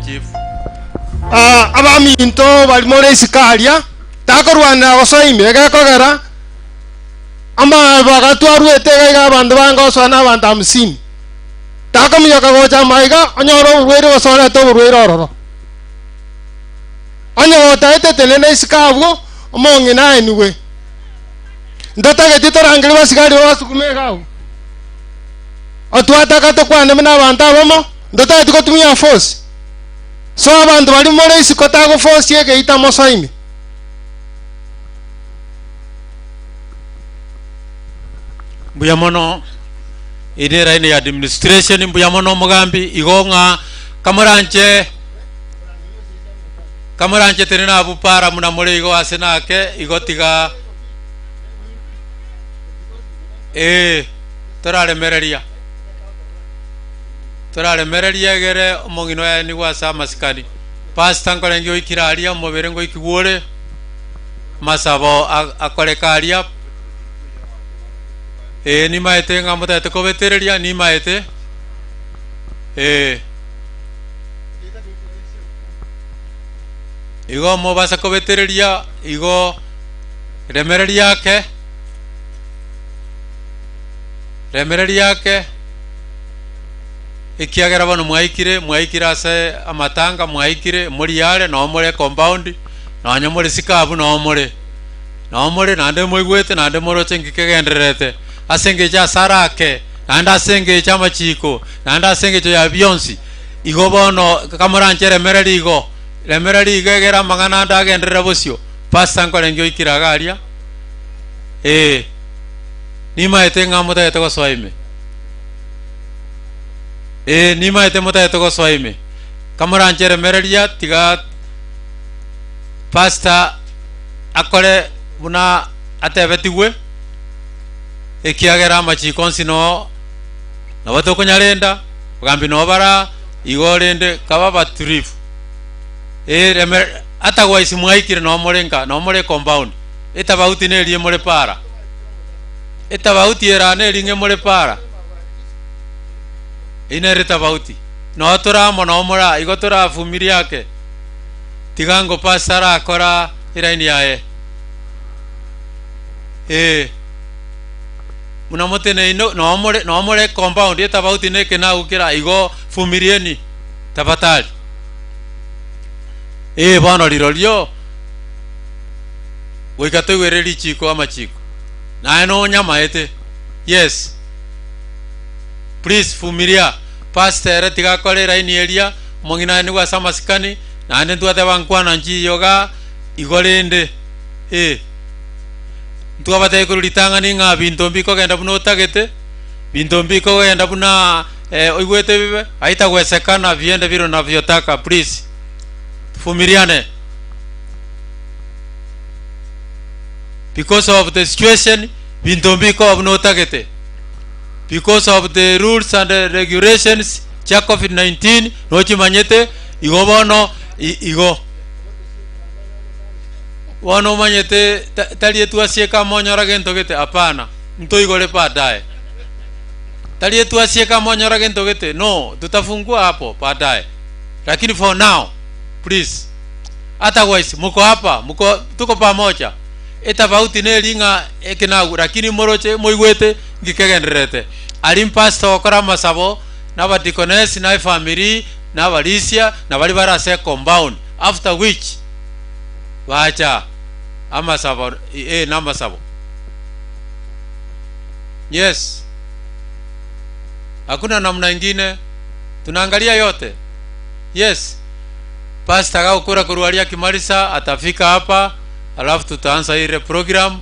Chief. Abaminto baria more isiko aria, takorwanera gosoa ime, egekogera amabaga twaruete iga iga abanto bange gosoa na abanto hamsini. Takominyoka gocha amaiga onyore oborwaire gose orete oborwaire ororo. Onye gotaete tenena isiko abwo, omong'ina aenigwe. Ntotageti torangerie basigari babasukume iga abwo. Otwataka tokwane buna abanto abamo, ntotageti gotumia force. So abanto baria more isiko tagoforce egeita mosoe ime. Mbuya mono ere line ya administration mbuya mono omogambi igo ng'a kamoranche kamoranche tenena abwo para muna more igo ase nake igo tiga eh toraremereria toraremereria egere omong'ina oye nigo ase amasikani. Pastor nkorenge oikire aria omobere ngoikigwa ore amasabo akoreka aria. Ee, nimaete ng'a motagete kobetereria, nimaete, ee. Igo mobasa kobetereria, igo remereria ake, remereria ake, ekiagera bono mwaikire, mwaikire ase amatanga, mwaikire, mori are, noo more ecompound, nonye more isiko abwo noo more. Nao more naende moigwete naende moroche inki kegendererete, ase engencho y'asara ake, naende ase engencho y'amachiiko, naende ase engencho ya bionsi. Igo bono kamoranche remereria igo, remereria igo egere amang'ana ande agenderere bosio. Pastor nkorenge oikire iga aria? Ee. Nimaete ng'a motagete gosoa ime. Ee, nimaete motagete gosoa ime. Kamoranche remereria tiga pastor akore buna atebetigwe, ekiagera amachiko onsi noo nabo tokonyarenda, abagambi noo bara igo rende kaba abaturifu. Ee reme otherwise mwaikire noo more nka noo more ecompound, etabauti neria more para, etabauti ere aa neri ng'e more para, eyio nere etabauti. Noo tore amo noo more aa, igo toravumirie ake, tiga ngo pastor arakora. Elaini yaye. Ee. Buna moteneine noo more noo more compound etabauti na ekenagu kera igo vumilieni tafadhali. Ee bono rirorio goika toigwere richiko amachiko. Naye nonyamaete. Yes. Please vumilia. Pastor ere tiga akore elaini eria, omong'ina aye nigo ase amasikani, naende ntwateba nkwana nchiyo igaa. Igo rende, ee, ntwabatebia korwa ritang'ani ng'a binto mbikogenda buna otagete, binto mbikogenda buna oigwete bibe, haitagwesekana viende vile unavyotaka please, tuvumiliane because of the situation binto mbikoba buna otagete, because of the rules and regulations chia covid 19 nochimanyete, igo bono igo. Bono omanyete tari etuasi ekamonyora gento gete, hapana, ntoigore baadaye. Tari etuasi ekamonyora gento gete, no, tutafungua hapo baadaye. Lakini for now, please, otherwise mko hapa, mko tuko pamoja. Etafauti neri ng'a eke nagu, lakini moroche moigwete nki kegendererete. Aria mpastor ogokora amasabo, na abadikonesi, na efamiri, na abarisia, na baria bare ase ecompound. After which bacha amasabo eh namasabo yes hakuna namna ingine tunaangalia yote yes pastor agakura korwa aria akimarisa atafika hapa alafu tutaanza ile program.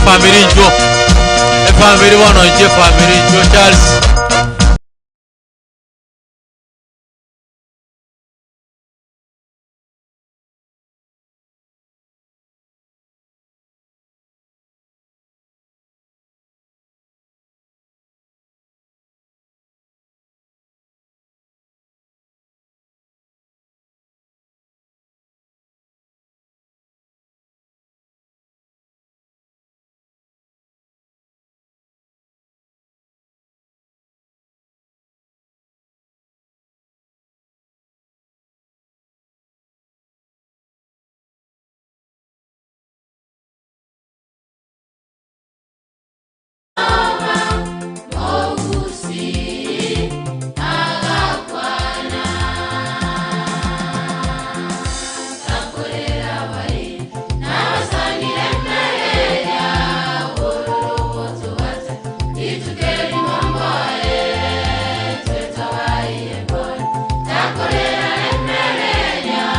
Efamiri inchuo. Efamiri bono inchuo efamiri inchuo Charles.